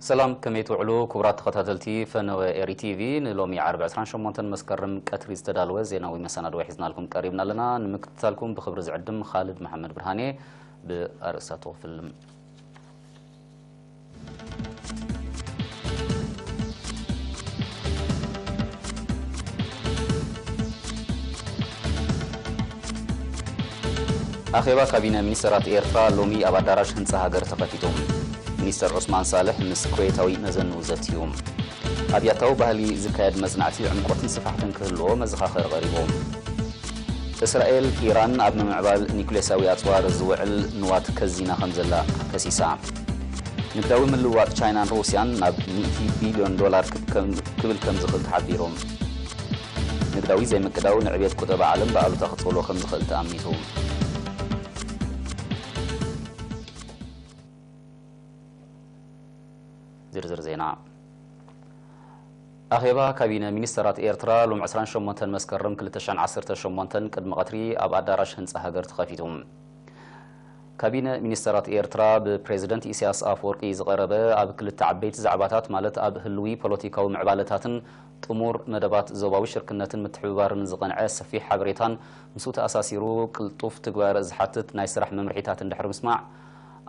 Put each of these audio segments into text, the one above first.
ሰላም፣ ከመይ ትውዕሉ ክቡራት ተኸታተልቲ ፈነወ ኤሪ ቲቪ? ንሎሚ ዓርቢ ዕስራን ሸሞንተን መስከረም ቀትሪ ዝተዳለወ ዜናዊ መሰናድዎ ሒዝናልኩም ቀሪብና ኣለና። ንምክትታልኩም ብኽብሪ ዝዕድም ኻልድ መሓመድ ብርሃኔ። ብኣርእስታቱ ክፍልም። ኣኼባ ካቢነ ሚኒስተራት ኤርትራ ሎሚ ኣብ ኣዳራሽ ህንጻ ሃገር ተኸፊቱ። ሚኒስተር ዑስማን ሳልሕ ምስ ኩዌታዊ መዘንኡ ዘትዩ። ኣብ ያታዊ ባህሊ ዝካየድ መጽናዕቲ ዕምቆትን ስፋሕትን ክህልዎ መዘኻኸሪ ቀሪቡ። እስራኤል፣ ኢራን ኣብ ምምዕባል ኒኩሌሳዊ ኣጽዋር ዝውዕል ንዋት ከዚና ከም ዘላ ከሲሳ። ንግዳዊ ምልውዋጥ ቻይናን ሩስያን ናብ ሚእቲ ቢልዮን ዶላር ክብ-፣ ከም-፣ ክብል ከም ዝኽእል ተሓቢሩ። ንግዳዊ ዘይምቅዳው ንዕብየት ቁጠባ ዓለም ብኣሉታ ክጸልዎ ከም ዝኽእል ተኣሚቱ። ዝርዝር ዜና። ኣኼባ ካቢነ ሚኒስተራት ኤርትራ ሎም ዕስራን ሸሞንተን መስከረም ክልተ ሽሕን ዓሰርተ ሸሞንተን ቅድሚ ቀትሪ ኣብ ኣዳራሽ ህንጻ ሃገር ተኸፊቱ። ካቢነ ሚኒስተራት ኤርትራ ብፕሬዝደንት ኢሳያስ ኣፈወርቂ ዝቐረበ ኣብ ክልተ ዓበይቲ ዛዕባታት፣ ማለት ኣብ ህልዊ ፖለቲካዊ ምዕባለታትን ጥሙር መደባት ዞባዊ ሽርክነትን ምትሕብባርን ዝቐንዐ ሰፊሕ ሓበሬታን ምስኡ ተኣሳሲሩ ቅልጡፍ ትግባረ ዝሓትት ናይ ስራሕ መምርሒታትን ድሕሪ ምስማዕ፣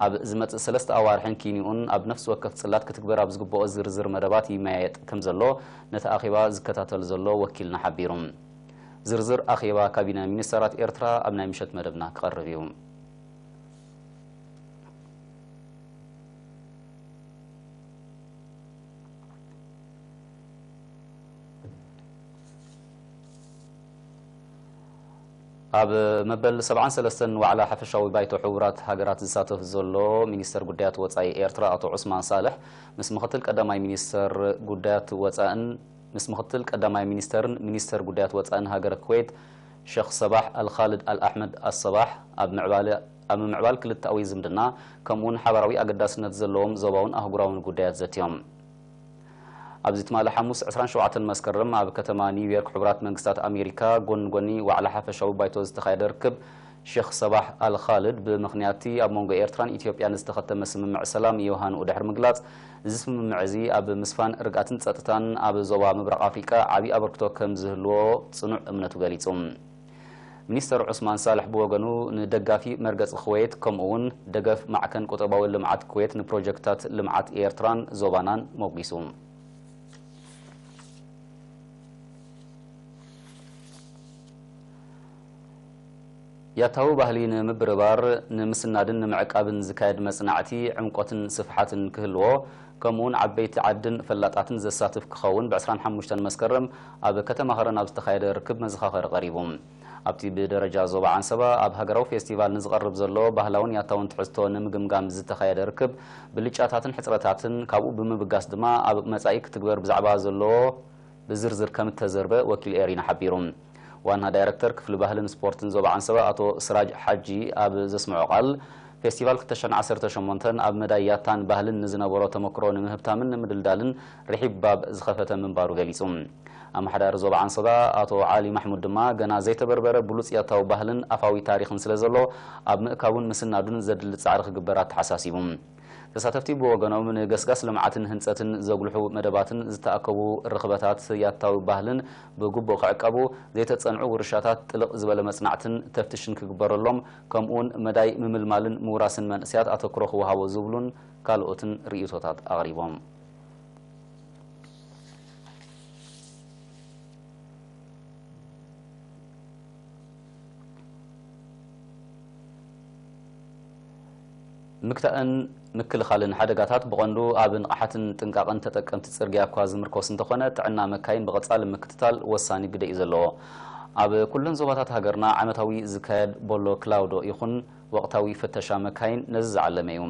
ኣብ ዝመጽእ ሰለስተ ኣዋርሕን ኪኒኡን ኣብ ነፍሲ ወከፍ ጽላት ክትግበር ኣብ ዝግብኦ ዝርዝር መደባት ይመያየጥ ከም ዘሎ ነቲ ኣኼባ ዝከታተል ዘሎ ወኪልና ሓቢሩ። ዝርዝር ኣኼባ ካቢነ ሚኒስተራት ኤርትራ ኣብ ናይ ምሸት መደብና ክቐርብ እዩ። ኣብ መበል ሰብዓን ሰለስተን ዋዕላ ሓፈሻዊ ባይቶ ሕቡራት ሃገራት ዝሳተፍ ዘሎ ሚኒስተር ጉዳያት ወጻኢ ኤርትራ ኣቶ ዑስማን ሳልሕ፣ ምስ ምኽትል ቀዳማይ ሚኒስተር ጉዳያት ወጻእን፣ ምስ ምኽትል ቀዳማይ ሚኒስተርን ሚኒስተር ጉዳያት ወጻእን ሃገረ ኩዌት ሸኽ ሰባሕ ኣልኻልድ ኣልኣሕመድ ኣሰባሕ ኣብ ምዕባለ-፣ ኣብ ምምዕባል ክልተኣዊ ዝምድና፣ ከምኡውን ሓባራዊ ኣገዳስነት ዘለዎም ዞባውን ኣህጉራውን ጉዳያት ዘትዮም። ኣብዚ ትማሊ ሓሙስ ዕስራን ሸውዓተን መስከረም ኣብ ከተማ ኒውዮርክ ሕቡራት መንግስታት ኣሜሪካ ጎኒ ጎኒ ዋዕላ ሓፈሻዊ ባይቶ ዝተኻየደ ርክብ፣ ሼኽ ሰባሕ ኣል ኻልድ ብምኽንያት'ቲ ኣብ መንጎ ኤርትራን ኢትዮጵያን ዝተኸተመ ስምምዕ ሰላም የውሃንኡ ድሕሪ ምግላጽ፣ እዚ ስምምዕ እዚ ኣብ ምስፋን ርግኣትን ጸጥታን ኣብ ዞባ ምብራቕ ኣፍሪቃ ዓቢ ኣበርክቶ ከም ዝህልዎ ጽኑዕ እምነቱ ገሊጹ። ሚኒስተር ዑስማን ሳልሕ ብወገኑ፣ ንደጋፊ መርገጺ ኩዌት፣ ከምኡ'ውን ደገፍ ማዕከን ቁጠባዊ ልምዓት ኩዌት ንፕሮጀክትታት ልምዓት ኤርትራን ዞባናን ሞጒሱ። ያታዊ ባህሊ ንምብርባር፣ ንምስናድን ንምዕቃብን ዝካየድ መጽናዕቲ ዕምቆትን ስፍሓትን ክህልዎ፣ ከምኡ'ውን ዓበይቲ ዓድን ፈላጣትን ዘሳትፍ ክኸውን፣ ብ ዕስራን ሓሙሽተን መስከረም ኣብ ከተማ ኸረን ኣብ ዝተኻየደ ርክብ መዘኻኸሪ ቀሪቡ። ኣብቲ ብደረጃ ዞባ ዓንሰባ ኣብ ሃገራዊ ፌስቲቫል ንዝቐርብ ዘሎ ባህላውን ያታውን ትሕዝቶ ንምግምጋም ዝተኻየደ ርክብ፣ ብልጫታትን ሕጽረታትን ካብኡ ብምብጋስ ድማ ኣብ መጻኢ ክትግበር ብዛዕባ ዘለዎ ብዝርዝር ከም እተዘርበ ወኪል ኤሪና ሓቢሩ። ዋና ዳይረክተር ክፍሊ ባህልን ስፖርትን ዞባ ዓንሰባ ኣቶ ስራጅ ሓጂ ኣብ ዘስምዖ ቃል፣ ፌስቲቫል ክልተ ሽሕን ዓሰርተ ሸሞንተን ኣብ መዳይ ያታን ባህልን ንዝነበሮ ተመክሮ ንምህብታምን ንምድልዳልን ርሒብ ባብ ዝኸፈተ ምንባሩ ገሊጹ። ኣመሓዳሪ ዞባ ዓንሰባ ኣቶ ዓሊ ማሕሙድ ድማ፣ ገና ዘይተበርበረ ብሉጽ ያታዊ ባህልን ኣፋዊ ታሪኽን ስለ ዘሎ፣ ኣብ ምእካቡን ምስናዱን ዘድሊ ጻዕሪ ክግበር ኣተሓሳሲቡ። ተሳተፍቲ ብወገኖም፣ ንገስጋስ ልምዓትን ህንጸትን ዘጉልሑ መደባትን ዝተኣከቡ ርኽበታት ያታዊ ባህልን ብግቡእ ክዕቀቡ፣ ዘይተጸንዑ ውርሻታት ጥልቕ ዝበለ መጽናዕትን ተፍትሽን ክግበረሎም፣ ከምኡውን መዳይ ምምልማልን ምውራስን መንእሰያት ኣተኩሮ ክወሃቦ ዝብሉን ካልኦትን ርእይቶታት ኣቕሪቦም። ምክታእን ምክልኻልን ሓደጋታት ብቐንዱ ኣብ ንቕሓትን ጥንቃቕን ተጠቀምቲ ጽርግያ እኳ ዝምርኮስ እንተኾነ፣ ጥዕና መካይን ብቐጻሊ ምክትታል ወሳኒ ግደ እዩ ዘለዎ። ኣብ ኩለን ዞባታት ሃገርና ዓመታዊ ዝካየድ ቦሎ ክላውዶ ይኹን ወቕታዊ ፍተሻ መካይን ነዚ ዝዓለመ እዩ።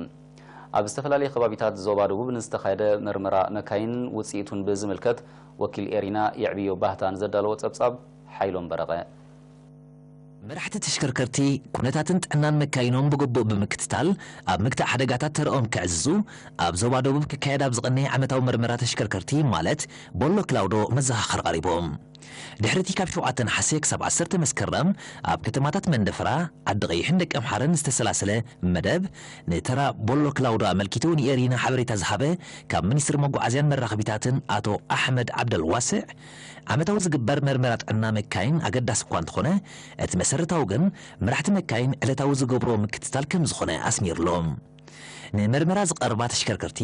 ኣብ ዝተፈላለዩ ከባቢታት ዞባ ደቡብ ንዝተኻየደ መርመራ መካይንን ውጽኢቱን ብዝምልከት፣ ወኪል ኤሪና የዕብዮ ባህታ ንዘዳለዎ ጸብጻብ፣ ሓይሎም በረቐ። መራሕቲ ተሽከርከርቲ፣ ኩነታትን ጥዕናን መካይኖም ብግቡእ ብምክትታል፣ ኣብ ምግታእ ሓደጋታት ተርኦም ከዕዝዙ፣ ኣብ ዞባ ደቡብ ክካየድ ኣብ ዝቐነየ ዓመታዊ መርመራ ተሽከርከርቲ፣ ማለት ቦሎ ክላውዶ፣ መዘኻኸሪ ቀሪቦም። ድሕሪ'ቲ ካብ ሸውዓተ ነሓሰ ክሳብ ዓሰርተ መስከረም ኣብ ከተማታት መንደፈራ፣ ዓዲ ቀይሕን ደቀምሓረን ዝተሰላሰለ መደብ፣ ንተራ ቦሎ ክላውዶ ኣመልኪቱ ንኤሪና ሓበሬታ ዝሃበ ካብ ሚኒስትሪ መጓዓዝያን መራኸቢታትን ኣቶ ኣሕመድ ዓብደልዋስዕ፣ ዓመታዊ ዝግበር መርመራ ጥዕና መካይን ኣገዳሲ እኳ እንተኾነ፣ እቲ መሰረታዊ ግን መራሕቲ መካይን ዕለታዊ ዝገብርዎ ምክትታል ከም ዝኾነ ኣስሚርሎም። ንመርመራ ዝቐርባ ተሽከርከርቲ፣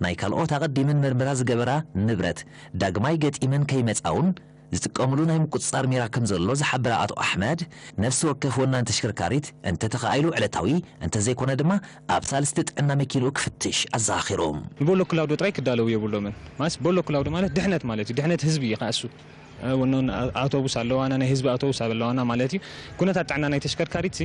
ናይ ካልኦት ኣቐዲመን መርመራ ዝገበራ ንብረት ዳግማይ ገጢመን ከይመጻውን፣ ዝጥቀምሉ ናይ ምቁጽጻር ሜራ ከም ዘሎ ዝሓበረ ኣቶ ኣሕመድ፣ ነፍሲ ወከፍ ወናን ተሽከርካሪት እንተተኻኢሉ ዕለታዊ፣ እንተዘይኮነ ድማ ኣብ ሳልስቲ ጥዕና መኪንኡ ክፍትሽ ኣዘኻኺሮም። ንቦሎ ክላውዶ ጥራይ ክዳለዉ የብሎምን። ማለት ቦሎ ክላውዶ ማለት ድሕነት ማለት እዩ። ድሕነት ህዝቢ እዩ ከኣ እሱ። እ፣ ወናን ኣ-፣ ኣውቶቡስ ኣለዋና፣ ናይ ህዝቢ ኣውቶቡስ ኣለዋና ማለት እዩ። ኩነታት ጥዕና ናይ ተሽከርካሪት ሲ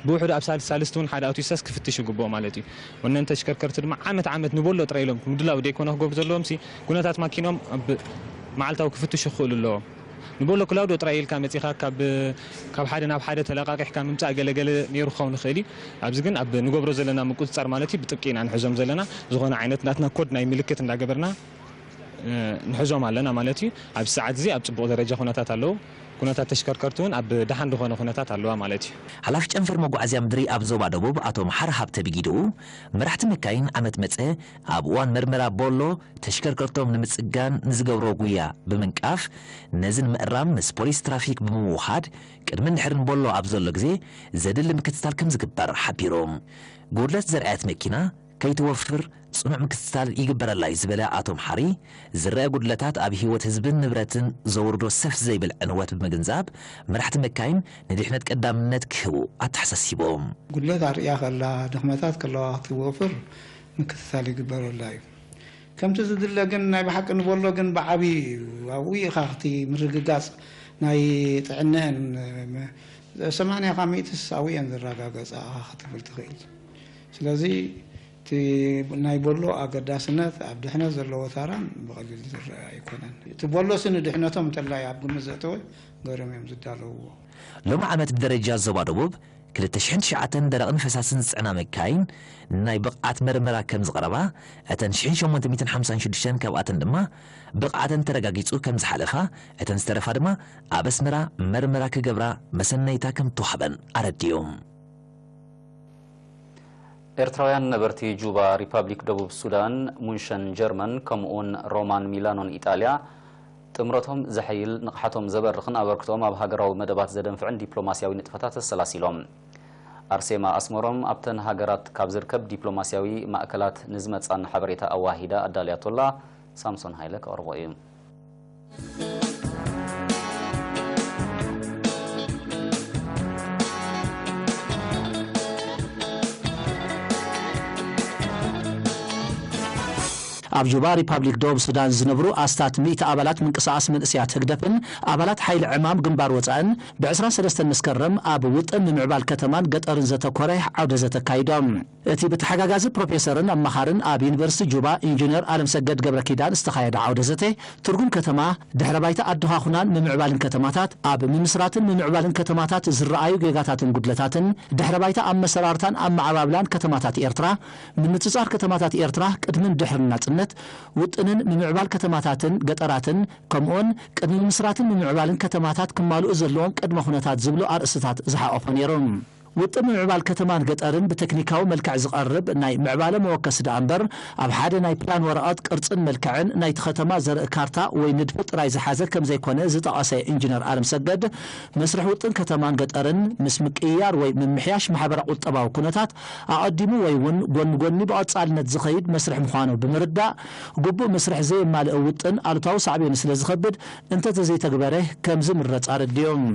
ብውሕዱ ኣብ ሳልስ-፣ ሳልስቲ እውን ሓደ ኣውቶቡስ ክፍትሽ ይግብኦ ማለት እዩ። ወነን ተሽከርከርቲ ድማ ዓመት ዓመት ንቦሎ ጥራይ ኢሎም ምድላው ደይኮነ ክገብሩ ዘለዎም ሲ ኩነታት ማኪኖም ብ-፣ መዓልታዊ ክፍትሹ ክኽእሉ ኣለዎም። ንቦሎ ክላውዶ ጥራይ ኢልካ መጺኻ ካብ፣ ካብ ሓደ ናብ ሓደ ተለቃቂሕካ ምምጻእ ገለገለ ነይሩ ክኸውን ይኽእል እዩ። ኣብዚ ግን ኣብ ንገብሮ ዘለና ምቁጽጻር ማለት እዩ ብጥብቂ ኢና ንሕዞም ዘለና። ዝኾነ ዓይነት ናትና ኮድ ናይ ምልክት እንዳገበርና፣ እ፣ ንሕዞም ኣለና ማለት እዩ። ኣብዚ ሰዓት እዚ ኣብ ጽቡቕ ደረጃ ኩነታት ኣለዉ። ኩነታት ተሽከርከርቲ እውን ኣብ ደሓን ዝኾነ ኩነታት ኣለዋ ማለት እዩ። ሓላፊ ጨንፈር መጓዓዝያ ምድሪ ኣብ ዞባ ደቡብ ኣቶ መሓሪ ሃብተ ብጊድኡ፣ መራሕቲ መካይን ዓመት መጸ ኣብ እዋን መርመራ ቦሎ ተሽከርከርቶም ንምጽጋን ንዝገብሮ ጉያ ብምንቃፍ፣ ነዚ ንምእራም ምስ ፖሊስ ትራፊክ ብምውሃድ ቅድምን ድሕርን ቦሎ ኣብ ዘሎ ግዜ ዘድሊ ምክትታል ከም ዝግበር ሓቢሮም። ጉድለት ዘርኣየት መኪና ከይትወፍር ጽኑዕ ምክትታል ይግበረላ እዩ ዝበለ ኣቶ መሓሪ፣ ዝረኣ ጉድለታት ኣብ ህይወት ህዝብን ንብረትን ዘውርዶ ሰፍ ዘይብል ዕንወት ብምግንዛብ፣ መራሕቲ መካይን ንድሕነት ቀዳምነት ክህቡ ኣተሓሳሲቦም። ጉድለት ኣርእያ ከላ፣ ድኽመታት ከለዋ ክትወፍር ምክትታል ይግበረላ እዩ። ከምቲ ዝድለ ግን ናይ ብሓቂ ንቦሎ ግን ብዓቢ ኣብኡ ኢኻ እቲ ምርግጋጽ ናይ ጥዕነአን ሰማንያ ካብ ሚእትስ ኣብኡ እየን ዝረጋገጻ ክትብል ትኽእል። ስለዚ እቲ ናይ ቦሎ ኣገዳስነት ኣብ ድሕነት ዘለዎ ታራን ብቐሊል ዝረአ ኣይኮነን። እቲ ቦሎሲ ንድሕነቶም እንተላይ ኣብ ግምት ዘእተወ ገይሮም እዮም ዝዳለውዎ። ሎሚ ዓመት ብደረጃ ዞባ ደቡብ ክልተ ሽሕን ትሽዓተን ደረቕን ፈሳስን ዝጽዕና መካይን ናይ ብቕዓት መርመራ ከም ዝቐረባ፣ እተን ሽሕን ሸሞንተ ሚእትን ሓምሳን ሽዱሽተን ካብኣተን ድማ ብቕዓተን ተረጋጊጹ ከም ዝሓለፋ፣ እተን ዝተረፋ ድማ ኣብ ኣስመራ መርመራ ክገብራ መሰነይታ ከም እተዋህበን ኣረዲኦም። ኤርትራውያን ነበርቲ ጁባ፣ ሪፓብሊክ ደቡብ ሱዳን፣ ሙንሸን ጀርመን፣ ከምኡውን ሮማን ሚላኖን ኢጣልያ፣ ጥምረቶም ዘሐይል፣ ንቕሓቶም ዘበርኽን ኣበርክቶኦም ኣብ ሃገራዊ መደባት ዘደንፍዕን ዲፕሎማስያዊ ንጥፈታት ኣሰላሲሎም። ኣርሴማ ኣስመሮም ኣብተን ሃገራት ካብ ዝርከብ ዲፕሎማስያዊ ማእከላት ንዝመጻን ሓበሬታ ኣዋሂዳ ኣዳልያቶላ፣ ሳምሶን ሃይለ ከቕርቦ እዩ። ኣብ ጁባ ሪፓብሊክ ደቡብ ሱዳን ዝነብሩ ኣስታት ሚእቲ ኣባላት ምንቅስቓስ መንእሰያት ህግደፍን ኣባላት ሓይሊ ዕማም ግንባር ወጻእን ብ ዕስራን ሰለስተን መስከረም ኣብ ውጥን ምምዕባል ከተማን ገጠርን ዘተኮረ ዓውደ ዘተ ኣካይዶም። እቲ ብተሓጋጋዚ ፕሮፌሰርን ኣማኻርን ኣብ ዩኒቨርሲቲ ጁባ ኢንጂነር ኣለምሰገድ ገብረ ኪዳን ዝተኻየደ ዓውደ ዘተ፣ ትርጉም ከተማ፣ ድሕረ ባይታ ኣደኻኹናን ምምዕባልን ከተማታት፣ ኣብ ምምስራትን ምምዕባልን ከተማታት ዝረኣዩ ጌጋታትን ጉድለታትን፣ ድሕረ ባይታ ኣመሰራርታን ኣመዓባብላን ከተማታት ኤርትራ፣ ምንጽጻር ከተማታት ኤርትራ ቅድምን ድሕርን ናጽነት፣ ውጥንን ምምዕባል ከተማታትን ገጠራትን፣ ከምኡውን ቅድሚ ምምስራትን ምምዕባልን ከተማታት ክማልኡ ዘለዎም ቅድመ ኩነታት ዝብሉ ኣርእስትታት ዝሓቖፈ ነይሩ። ውጥን ምምዕባል ከተማን ገጠርን ብቴክኒካዊ መልክዕ ዝቐርብ ናይ ምዕባለ መወከሲ ደኣ እምበር፣ ኣብ ሓደ ናይ ፕላን ወረቐት ቅርጽን መልክዕን ናይቲ ከተማ ዘርኢ ካርታ ወይ ንድፊ ጥራይ ዝሓዘ ከም ዘይኮነ ዝጠቐሰ ኢንጂነር ኣለምሰገድ፣ መስርሕ ውጥን ከተማን ገጠርን ምስ ምቅይያር ወይ ምምሕያሽ ማሕበረ ቁጠባዊ ኩነታት ኣቐዲሙ ወይ እውን ጎኒ ጎኒ ብቐጻልነት ዝኸይድ መስርሕ ምዃኑ ብምርዳእ፣ ግቡእ መስርሕ ዘየማልአ ውጥን ኣሉታዊ ሳዕቤኑ ስለ ዝኸብድ፣ እንተተዘይተግበረ ከም ዝምረጽ ኣረዲኦም።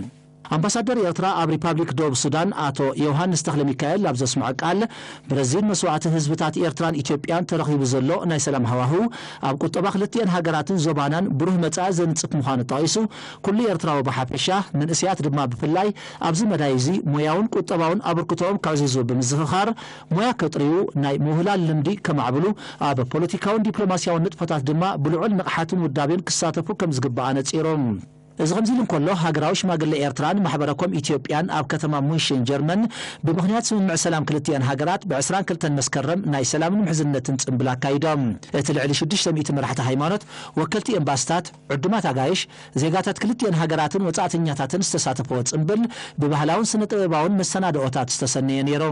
ኣምባሳደር ኤርትራ ኣብ ሪፓብሊክ ደቡብ ሱዳን ኣቶ ዮሃንስ ተኽለሚካኤል ኣብ ዘስምዖ ቃል፣ ብረዚን መስዋእቲ ህዝብታት ኤርትራን ኢትዮጵያን ተረኺቡ ዘሎ ናይ ሰላም ሃዋህው ኣብ ቁጠባ ክልቲኤን ሃገራትን ዞባናን ብሩህ መጻኢ ዘንጽፍ ምዃኑ ጠቒሱ፣ ኩሉ ኤርትራዊ ብሓፈሻ፣ መንእሰያት ድማ ብፍላይ ኣብዚ መዳይ እዚ ሞያውን ቁጠባውን ኣበርክቶኦም ከዕዝዙ ብምዝኽኻር፣ ሞያ ከጥርዩ፣ ናይ ምውህላል ልምዲ ከማዕብሉ፣ ኣብ ፖለቲካውን ዲፕሎማስያውን ንጥፈታት ድማ ብልዑል ንቕሓትን ውዳቤን ክሳተፉ ከም ዝግባእ ኣነጺሮም። እዚ ከምዚ ኢሉ እንከሎ፣ ሃገራዊ ሽማግለ ኤርትራን ማሕበረ ኮም ኢትዮጵያን ኣብ ከተማ ሙንሽን ጀርመን ብምኽንያት ስምምዕ ሰላም ክልቲኣን ሃገራት ብ ዕስራን ክልተን መስከረም ናይ ሰላምን ምሕዝነትን ጽምብል ኣካይዶም። እቲ ልዕሊ ሽዱሽተ ሚእቲ መራሕቲ ሃይማኖት፣ ወከልቲ ኤምባስታት፣ ዕዱማት ኣጋይሽ፣ ዜጋታት ክልቲኣን ሃገራትን ወጻእተኛታትን ዝተሳተፈዎ ጽምብል ብባህላውን ስነ ጥበባውን መሰናድኦታት ዝተሰነየ ነይሩ።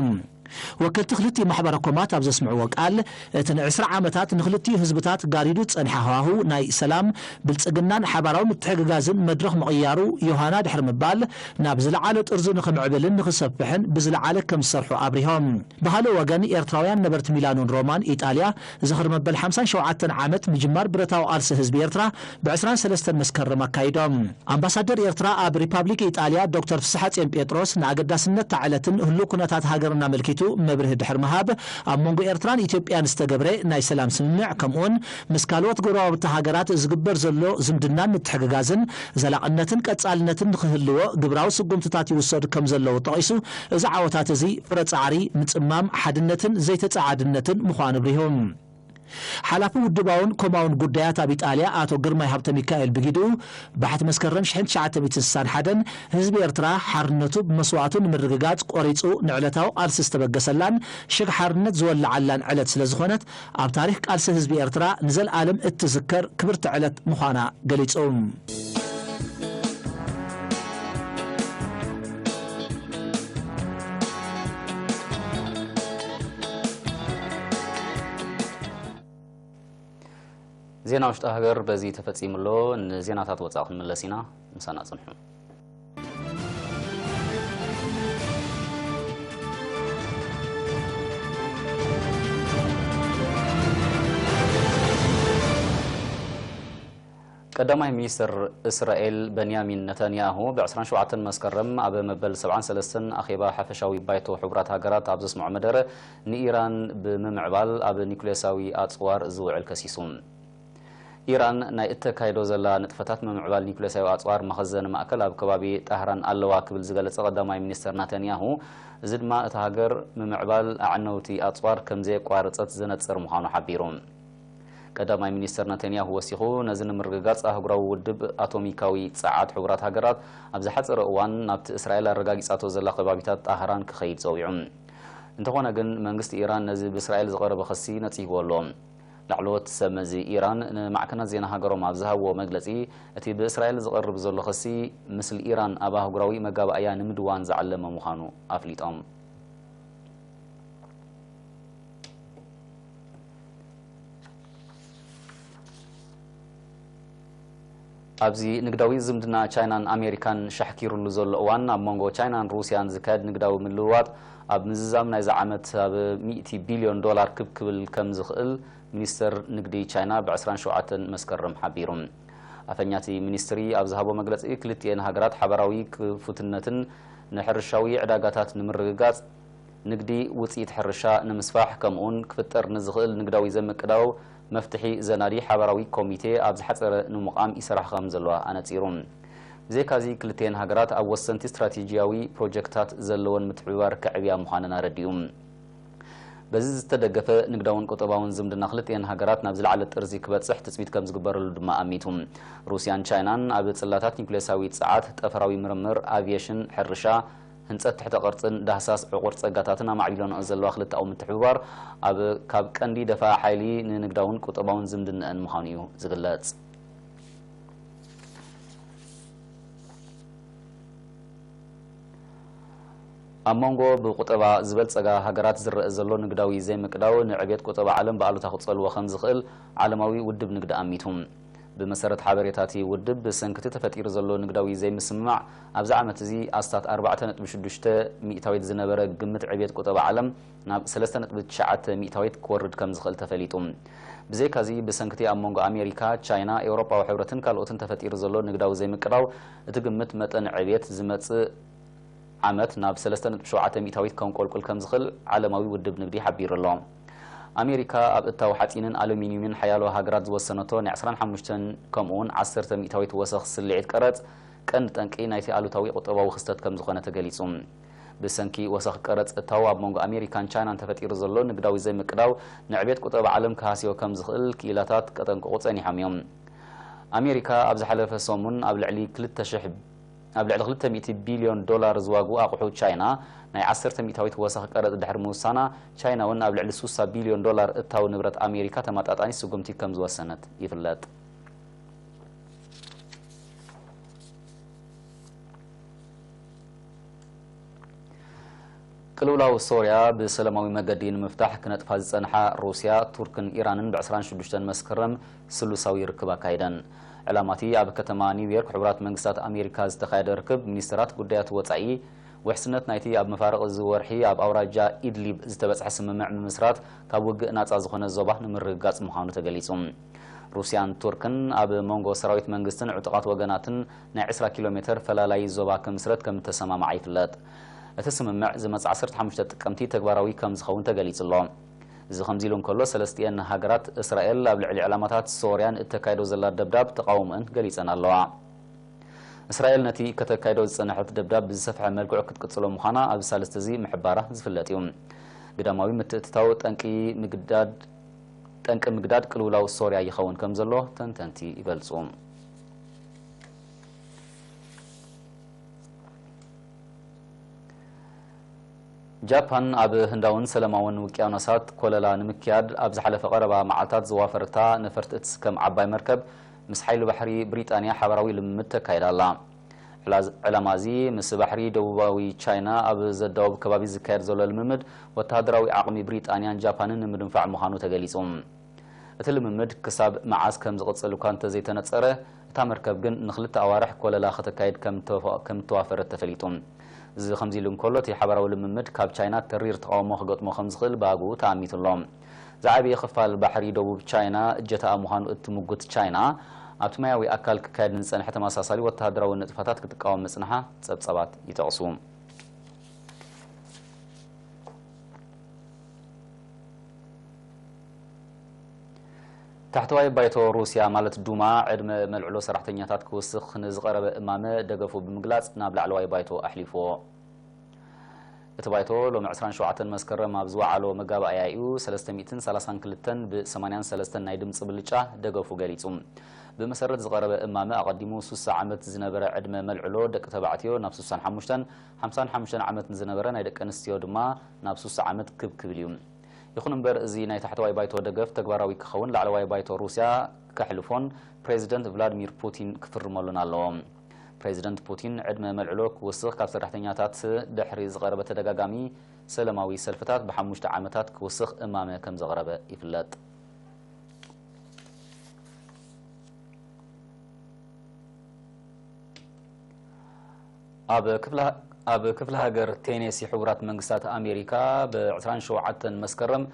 ወከልቲ ክልቲኡ ማሕበረ ኮማት ኣብ ዘስምዕዎ ቃል፣ እቲ ንዕስራ ዓመታት ንክልቲኡ ህዝብታት ጋሪዱ ዝጸንሐ ሃዋህው ናይ ሰላም፣ ብልጽግናን ሓባራዊ ምትሕግጋዝን መድረኽ ምቕያሩ ዮሃና ድሕሪ ምባል፣ ናብ ዝለዓለ ጥርዙ ንኽምዕብልን ንኽሰፍሕን ብዝለዓለ ከም ዝሰርሑ ኣብሪሆም። ብኻልእ ወገን፣ ኤርትራውያን ነበርቲ ሚላኖን ሮማን ኢጣልያ፣ ዝኽሪ መበል ሓምሳን ሸውዓተን ዓመት ምጅማር ብረታዊ ቃልሲ ህዝቢ ኤርትራ ብ ዕስራን ሰለስተን መስከረም ኣካይዶም። ኣምባሳደር ኤርትራ ኣብ ሪፓብሊክ ኢጣልያ ዶክተር ፍስሓጽዮን ጴጥሮስ ንኣገዳስነት እታ ዕለትን ህሉው ኩነታት ሃገርን ኣመልኪቱ መብርሂ ድሕሪ ምሃብ፣ ኣብ መንጎ ኤርትራን ኢትዮጵያን ዝተገብረ ናይ ሰላም ስምምዕ፣ ከምኡውን ምስ ካልኦት ጎረባብቲ ሃገራት ዝግበር ዘሎ ዝምድናን ምትሕግጋዝን ዘላቕነትን ቀጻልነትን ንኽህልዎ ግብራዊ ስጉምትታት ይውሰዱ ከም ዘለዉ ጠቒሱ፣ እዚ ዓወታት እዚ ፍረ ጻዕሪ፣ ምጽማም፣ ሓድነትን ዘይተጸዓድነትን ምዃኑ ኣብሪሁ። ሓላፊ ውድባውን ኮማውን ጉዳያት ኣብ ኢጣልያ ኣቶ ግርማይ ሃብተ ሚካኤል ብጊድኡ፣ ባሕቲ መስከረም ሽሕን ትሽዓተ ሚእትን ስሳን ሓደን ህዝቢ ኤርትራ ሓርነቱ ብመስዋእቱ ንምርግጋጽ ቆሪጹ ንዕለታዊ ቃልሲ ዝተበገሰላን ሽግ ሓርነት ዝወለዓላን ዕለት ስለ ዝኾነት፣ ኣብ ታሪኽ ቃልሲ ህዝቢ ኤርትራ ንዘልኣለም እትዝከር ክብርቲ ዕለት ምዃና ገሊጹ። ዜና ውሽጢ ሃገር በዚ ተፈጺሙ ኣሎ። ንዜናታት ወጻኢ ክንምለስ ኢና። ምሳና ጽንሑ። ቀዳማይ ሚኒስትር እስራኤል በንያሚን ነታንያሁ ብ ዕስራን ሸውዓተን መስከረም ኣብ መበል ሰብዓን ሰለስተን ኣኼባ ሓፈሻዊ ባይቶ ሕቡራት ሃገራት ኣብ ዘስምዖ መደረ፣ ንኢራን ብምምዕባል ኣብ ኒኩሌሳዊ ኣጽዋር ዝውዕል ከሲሱ። ኢራን ናይ እተካይዶ ዘላ ንጥፈታት ምምዕባል ኒኩሌሳዊ ኣጽዋር መኸዘኒ ማእከል ኣብ ከባቢ ጣህራን ኣለዋ ክብል ዝገለጸ ቀዳማይ ሚኒስተር ናታንያሁ፣ እዚ ድማ እታ ሃገር ምምዕባል ኣዕነውቲ ኣጽዋር ከም ዘየቋረጸት ዘነጽር ምዃኑ ሓቢሩ። ቀዳማይ ሚኒስተር ናታንያሁ ወሲኹ፣ ነዚ ንምርግጋጽ ኣህጉራዊ ውድብ ኣቶሚካዊ ጸዓት ሕቡራት ሃገራት ኣብ ዝሓጸረ እዋን ናብቲ እስራኤል ኣረጋጊጻቶ ዘላ ከባቢታት ጣህራን ክኸይድ ጸዊዑ። እንተኾነ ግን፣ መንግስቲ ኢራን ነዚ ብእስራኤል ዝቐረበ ክሲ ነጺግዎ ኣሎ። ላዕለዎት ሰብ መዚ ኢራን ንማዕከናት ዜና ሃገሮም ኣብ ዝሃብዎ መግለጺ፣ እቲ ብእስራኤል ዝቐርብ ዘሎ ክሲ፣ ምስሊ ኢራን ኣብ ኣህጉራዊ መጋባእያ ንምድዋን ዝዓለመ ምዃኑ ኣፍሊጦም። ኣብዚ ንግዳዊ ዝምድና ቻይናን ኣሜሪካን ሻሕኪሩሉ ዘሎ እዋን፣ ኣብ መንጎ ቻይናን ሩስያን ዝካየድ ንግዳዊ ምልውዋጥ ኣብ ምዝዛም ናይዚ ዓመት ኣብ ሚእቲ ቢልዮን ዶላር ክብ ክብል ከም ዝኽእል ሚኒስተር ንግዲ ቻይና ብ ዕስራን ሸውዓተን መስከረም ሓቢሩ። ኣፈኛ እቲ ሚኒስትሪ ኣብ ዝሃቦ መግለጺ፣ ክልቲኤን ሃገራት ሓባራዊ ክፉትነትን ንሕርሻዊ ዕዳጋታት ንምርግጋጽ፣ ንግዲ ውጽኢት ሕርሻ ንምስፋሕ፣ ከምኡውን ክፍጠር ንዝኽእል ንግዳዊ ዘይምቅዳው መፍትሒ ዘናዲ ሓባራዊ ኮሚቴ ኣብ ዝሓጸረ ንምቋም ይሰርሓ ከም ዘለዋ ኣነጺሩ። ብዘይካዚ፣ ክልቲኤን ሃገራት ኣብ ወሰንቲ ስትራቴጂያዊ ፕሮጀክታት ዘለወን ምትሕብባር ከዕብያ ምዃነን ኣረዲኡ። በዚ ዝተደገፈ ንግዳውን ቁጠባውን ዝምድና ክልቲኤን ሃገራት ናብ ዝለዓለ ጥርዚ ክበጽሕ ትጽቢት ከም ዝግበረሉ ድማ ኣሚቱ። ሩስያን ቻይናን ኣብ ጽላታት ኒኩሌሳዊ ጸዓት፣ ጠፈራዊ ምርምር፣ ኣቪየሽን፣ ሕርሻ፣ ህንጸት ትሕተ ቅርጽን ዳህሳስ ዕቑር ጸጋታትን ኣማዕቢሎንኦ ዘለዋ ክልተኣዊ ምትሕብባር ኣብ ካብ ቀንዲ ደፋኢ ሓይሊ ንንግዳውን ቁጠባውን ዝምድነአን ምዃኑ እዩ ዝግለጽ። ኣብ መንጎ ብቁጠባ ዝበልጸጋ ሃገራት ዝረአ ዘሎ ንግዳዊ ዘይምቅዳው ንዕብየት ቁጠባ ዓለም ብኣሉታ ክጸልዎ ከም ዝኽእል ዓለማዊ ውድብ ንግዲ ኣሚቱ። ብመሰረት ሓበሬታ እቲ ውድብ፣ ብሰንኪ እቲ ተፈጢሩ ዘሎ ንግዳዊ ዘይምስምማዕ ኣብዚ ዓመት እዚ ኣስታት ኣርባዕተ ነጥቢ ሽዱሽተ ሚእታዊት ዝነበረ ግምት ዕብየት ቁጠባ ዓለም ናብ ሰለስተ ነጥቢ ትሽዓተ ሚእታዊት ክወርድ ከም ዝኽእል ተፈሊጡ። ብዘይካዚ፣ ብሰንኪ እቲ ኣብ መንጎ ኣሜሪካ፣ ቻይና፣ ኤውሮጳዊ ሕብረትን ካልኦትን ተፈጢሩ ዘሎ ንግዳዊ ዘይምቅዳው፣ እቲ ግምት መጠን ዕብየት ዝመጽእ ዓመት ናብ ሰለስተ ነጥቢ ሸውዓተ ሚእታዊት ከንቆልቁል ከም ዝኽእል ዓለማዊ ውድብ ንግዲ ሓቢሩ ኣሎ። ኣሜሪካ ኣብ እታው ሓጺንን ኣሉሚንዩምን ሓያሎ ሃገራት ዝወሰነቶ ናይ ዕስራን ሓሙሽተን ከምኡውን ዓሰርተ ሚእታዊት ወሰኽ ስልዒት ቀረጽ ቀንዲ ጠንቂ ናይቲ ኣሉታዊ ቁጠባዊ ክስተት ከም ዝኾነ ተገሊጹ። ብሰንኪ ወሰኽ ቀረጽ እታው ኣብ መንጎ ኣሜሪካን ቻይናን ተፈጢሩ ዘሎ ንግዳዊ ዘይምቅዳው ንዕብየት ቁጠባ ዓለም ክሃስዮ ከም ዝኽእል ክኢላታት ከጠንቅቑ ጸኒሖም እዮም። ኣሜሪካ ኣብ ዝሓለፈ ሰሙን ኣብ ልዕሊ ክልተ ሽሕ ኣብ ልዕሊ ክልተ ሚእቲ ቢልዮን ዶላር ዝዋግኡ ኣቑሑ ቻይና ናይ ዓሰርተ ሚእታዊት ወሰኽ ቀረጽ ድሕሪ ምውሳና፣ ቻይና እውን ኣብ ልዕሊ ስሳ ቢልዮን ዶላር እታው ንብረት ኣሜሪካ ተመጣጣኒ ስጉምቲ ከም ዝወሰነት ይፍለጥ። ቅልውላው ሶርያ ብሰላማዊ መገዲ ንምፍታሕ ክነጥፋ ዝጸንሓ ሩስያ፣ ቱርክን ኢራንን ብ ዕስራን ሽዱሽተን መስከረም ስሉሳዊ ርክብ ኣካይደን። ዕላማቲ ኣብ ከተማ ኒውዮርክ ሕቡራት መንግስታት ኣሜሪካ ዝተኻየደ ርክብ ሚኒስትራት ጉዳያት ወጻኢ፣ ውሕስነት ናይቲ ኣብ መፋርቕ እዚ ወርሒ ኣብ ኣውራጃ ኢድሊብ ዝተበጽሐ ስምምዕ ምምስራት ካብ ውግእ ናጻ ዝኾነ ዞባ ንምርግጋጽ ምዃኑ ተገሊጹ። ሩስያን ቱርክን ኣብ መንጎ ሰራዊት መንግስትን ዕጡቓት ወገናትን ናይ ዕስራ ኪሎ ሜተር ፈላላዪ ዞባ ክምስረት ከም እተሰማምዓ ይፍለጥ። እቲ ስምምዕ ዝመጽእ ዓሰርተ ሓሙሽተ ጥቅምቲ ተግባራዊ ከም ዝኸውን ተገሊጹ ኣሎ። እዚ ከምዚ ኢሉ እንከሎ፣ ሰለስቲኤን ሃገራት እስራኤል ኣብ ልዕሊ ዕላማታት ሶርያን እተካይዶ ዘላ ደብዳብ ተቓውሞአን ገሊጸን ኣለዋ። እስራኤል ነቲ ከተካይዶ ዝጸንሐት ደብዳብ ብዝሰፍሐ መልክዑ ክትቅጽሎ ምዃና ኣብዚ ሳልስቲ እዚ ምሕባራ ዝፍለጥ እዩ። ግዳማዊ ምትእትታው ጠንቂ ምግዳድ ጠንቂ ምግዳድ ቅልውላው ሶርያ ይኸውን ከም ዘሎ ተንተንቲ ይገልጹ። ጃፓን ኣብ ህንዳውን ሰላማውን ውቅያኖሳት ኮለላ ንምክያድ ኣብ ዝሓለፈ ቀረባ መዓልታት ዘዋፈረታ ነፈርቲ እትስከም ዓባይ መርከብ ምስ ሓይሊ ባሕሪ ብሪጣንያ ሓባራዊ ልምምድ ተካይዳ ኣላ። ዕላ-፣ ዕላማ እዚ ምስ ባሕሪ ደቡባዊ ቻይና ኣብ ዘዳውብ ከባቢ ዝካየድ ዘሎ ልምምድ ወተሃደራዊ ዓቕሚ ብሪጣንያን ጃፓንን ንምድንፋዕ ምዃኑ ተገሊጹ። እቲ ልምምድ ክሳብ መዓስ ከም ዝቕጽል እኳ እንተዘይተነጸረ፣ እታ መርከብ ግን ንኽልተ ኣዋርሕ ኮለላ ከተካይድ ከም ተወ-፣ ከም እተዋፈረት ተፈሊጡ። እዚ ከምዚ ኢሉ እንከሎ፣ እቲ ሓባራዊ ልምምድ ካብ ቻይና ተሪር ተቓውሞ ክገጥሞ ከም ዝኽእል ብኣግኡ ተኣሚቱ ኣሎ። ዝዓበየ ክፋል ባሕሪ ደቡብ ቻይና እጀታኣ ምዃኑ እትምጉት ቻይና፣ ኣብቲ ማያዊ ኣካል ክካየድ ንዝጸንሐ ተመሳሳሊ ወተሃደራዊ ንጥፈታት ክትቃወም ምጽንሓ ጸብጻባት ይጠቕሱ። ታሕተዋይ ባይቶ ሩስያ ማለት ዱማ፣ ዕድመ መልዕሎ ሰራሕተኛታት ክውስኽ ንዝቐረበ እማመ ደገፉ ብምግላጽ ናብ ላዕለዋይ ባይቶ ኣሕሊፍዎ። እቲ ባይቶ ሎሚ ዕስራን ሸውዓተን መስከረም ኣብ ዝወዓሎ መጋባእያኡ ሰለስተ ሚእትን ሰላሳን ክልተን ብ ሰማንያን ሰለስተን ናይ ድምጺ ብልጫ ደገፉ ገሊጹ። ብመሰረት ዝቐረበ እማመ፣ ኣቐዲሙ ሱሳ ዓመት ዝነበረ ዕድመ መልዕሎ ደቂ ተባዕትዮ ናብ ሱሳን ሓሙሽተን፣ ሓምሳን ሓሙሽተን ዓመት ዝነበረ ናይ ደቂ ኣንስትዮ ድማ ናብ ሱሳ ዓመት ክብ ክብል እዩ። ይኹን እምበር፣ እዚ ናይ ታሕተዋይ ባይቶ ደገፍ ተግባራዊ ክኸውን ላዕለዋይ ባይቶ ሩስያ ከሕልፎን ፕሬዚደንት ቭላድሚር ፑቲን ክፍርመሉን ኣለዎ። ፕሬዚደንት ፑቲን ዕድመ መልዕሎ ክውስኽ ካብ ሰራሕተኛታት ድሕሪ ዝቐረበ ተደጋጋሚ ሰላማዊ ሰልፍታት ብሓሙሽተ ዓመታት ክውስኽ እማመ ከም ዘቕረበ ይፍለጥ። ኣብ ክፍለ፣ ኣብ ክፍለ ሃገር ቴኔሲ ሕቡራት መንግስታት ኣሜሪካ ብ ዕስራን ሸውዓተን መስከረም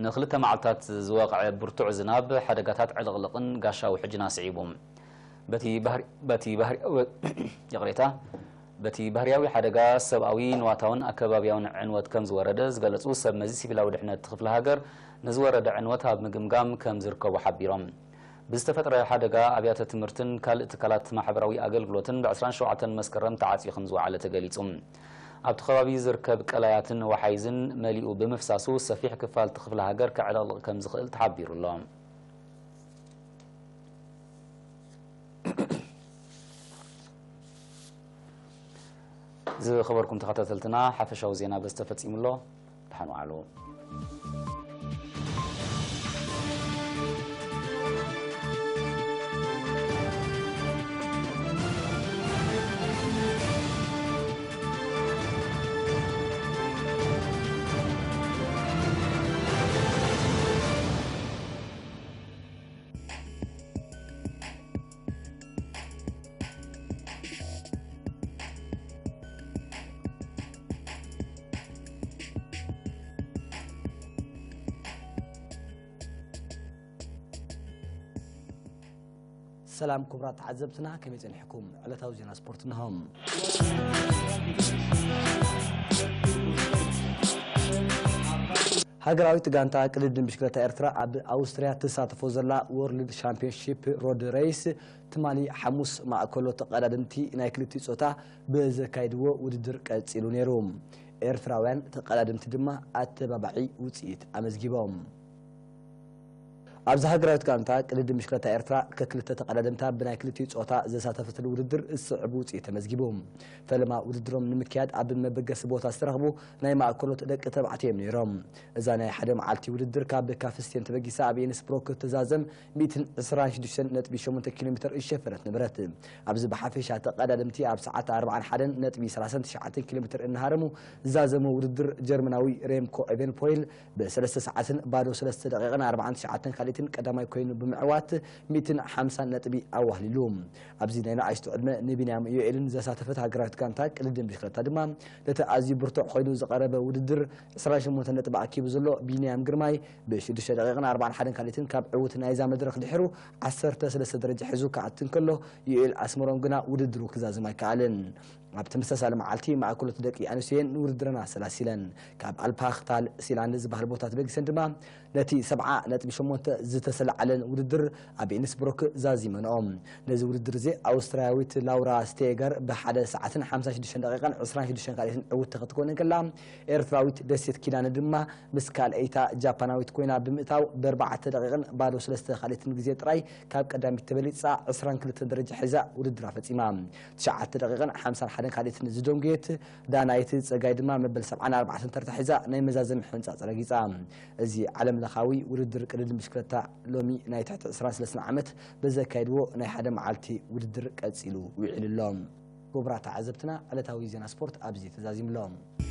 ንክልተ መዓልታት ዝወቕዐ ብርቱዕ ዝናብ ሓደጋታት ዕልቕልቕን ጋሻ ውሕጅን ኣስዒቡ። በቲ ባህሪ-፣ በቲ ባህሪ-፣ ይቕሬታ፣ በቲ ባህርያዊ ሓደጋ ሰብኣዊ፣ ንዋታውን ኣከባብያውን ዕንወት ከም ዝወረደ ዝገለጹ ሰብ መዚ ሲቪላዊ ድሕነት ክፍለ ሃገር፣ ንዝወረደ ዕንወት ኣብ ምግምጋም ከም ዝርከቡ ሓቢሮም። ብዝተፈጥረ ሓደጋ ኣብያተ ትምህርትን ካልእ ትካላት ማሕበራዊ ኣገልግሎትን ብ ዕስራን ሸውዓተን መስከረም ተዓጽዩ ከም ዝወዓለ ተገሊጹ። ኣብቲ ከባቢ ዝርከብ ቀላያትን ወሓይዝን መሊኡ ብምፍሳሱ ሰፊሕ ክፋል እቲ ክፍለ ሃገር ከዕለቕልቕ ከም ዝኽእል ተሓቢሩ ኣሎ። ዝኸበርኩም ተኸታተልትና፣ ሓፈሻዊ ዜና በዚ ተፈጺሙ ኣሎ። ደሓን ዋዕሉ። ሰላም ክቡራት ተዓዘብትና፣ ከመይ ጸኒሕኩም? ዕለታዊ ዜና ስፖርት እንሆ። ሃገራዊት ጋንታ ቅድድም ብሽክለታ ኤርትራ ኣብ ኣውስትርያ ትሳተፎ ዘላ ወርልድ ሻምፒዮንሺፕ ሮድ ሬይስ ትማሊ ሓሙስ ማእከሎ ተቐዳደምቲ ናይ ክልቲኡ ጾታ ብዘካይድዎ ውድድር ቀጺሉ ነይሩ። ኤርትራውያን ተቐዳደምቲ ድማ ኣተባባዒ ውጽኢት ኣመዝጊቦም። ኣብዚ ሃገራዊት ጋንታ ቅድድም ብሽክለታ ኤርትራ ከክልተ ተቐዳደምታ ብናይ ክልቲኡ ጾታ ዘሳተፈትሉ ውድድር ዝስዕብ ውጽኢት ተመዝጊቡ። ፈለማ ውድድሮም ንምክያድ ኣብ መበገሲ ቦታ ዝተረኽቡ ናይ ማእከሎት ደቂ ተባዕትዮ እዮም ነይሮም። እዛ ናይ ሓደ መዓልቲ ውድድር ካብ ካፍስቴን ተበጊሳ ኣብ ኤንስብሮክ ትዛዘም ሚእትን ዕስራን ሽዱሽተን ነጥቢ ሸሞንተ ኪሎ ሜትር ዝሸፈነት ነበረት። ኣብዚ ብሓፈሻ ተቐዳደምቲ ኣብ ሰዓት ኣርባዓን ሓደን ነጥቢ ሰላሳን ትሽዓተን ኪሎ ሜትር እናሃረሙ ዝዛዘሙ ውድድር ጀርመናዊ ሬምኮ ኤቨንፖይል ብሰለስተ ሰዓትን ባዶ ሰለስተ ደቂቕን ኣርባዓን ትሽዓተን ካልኢትን ቀዳማይ ኮይኑ ብምዕዋት ሚእትን ሓምሳን ነጥቢ ኣዋህሊሉ። ኣብዚ ናይ ንኣሽቱ ዕድመ ንቢንያም ዮኤልን ዘሳተፈት ሃገራዊት ጋንታ ቅድድም ብሽክለታ ድማ ነቲ ኣዝዩ ብርቱዕ ኮይኑ ዝቐረበ ውድድር ዕስራን ሸሞንተ ነጥቢ ኣኪቡ ዘሎ ቢንያም ግርማይ ብሽዱሽተ ደቂቕን ኣርባዓን ሓደን ካልኢትን ካብ ዕውት ናይዛ መድረኽ ድሒሩ ዓሰርተ ሰለስተ ደረጃ ሒዙ ክኣቱ እንከሎ፣ ዮኤል ኣስመሮም ግና ውድድሩ ክዛዝም ኣይከኣለን። ኣብ ተመሳሳሊ መዓልቲ ማእከሎት ደቂ ኣንስትዮን ንውድድረን ኣሰላሲለን። ካብ ኣልፓኽታል ሲላንድ ዝበሃል ቦታ ተበጊሰን ድማ ነቲ ሰብዓ ነጥቢ ሸሞንተ ዝተሰላዓለን ውድድር ኣብ ኢንስብሩክ ዛዚመንኦ። ነዚ ውድድር እዚ ኣውስትርያዊት ላውራ ስቴገር ብሓደ ሰዓትን ሓምሳን ሽዱሽተን ደቂቓን ዕስራን ሽዱሽተን ካልኢትን ዕውት ክትኮን እንከላ፣ ኤርትራዊት ደሴት ኪዳነ ድማ ምስ ካልኣይታ ጃፓናዊት ኮይና ብምእታው ብኣርባዕተ ደቂቕን ባዶ ሰለስተ ካልኢትን ግዜ ጥራይ ካብ ቀዳሚት ተበሊጻ ዕስራን ክልተን ደረጃ ሒዛ ውድድራ ፈጺማ። ትሽዓተ ደቂቕን ሓምሳን ሓደን ካልኢትን ዝደንጎየት ዳናይት ጸጋይ ድማ መበል ሰብዓን ኣርባዕተን ተርታ ሒዛ ናይ መዛዘሚ ሕንጻጽ ረጊጻ። እዚ ዓለምለኻዊ ውድድር ቅድድም ብሽክለታ ሎሚ ናይ ትሕቲ ዕስራን ሰለስተን ዓመት ብዘካየድዎ ናይ ሓደ መዓልቲ ውድድር ቀጺሉ ውዒሉ ኣሎ። ክቡራት ተዓዘብትና፣ ዕለታዊ ዜና ስፖርት ኣብዚ ተዛዚሙ ኣሎ።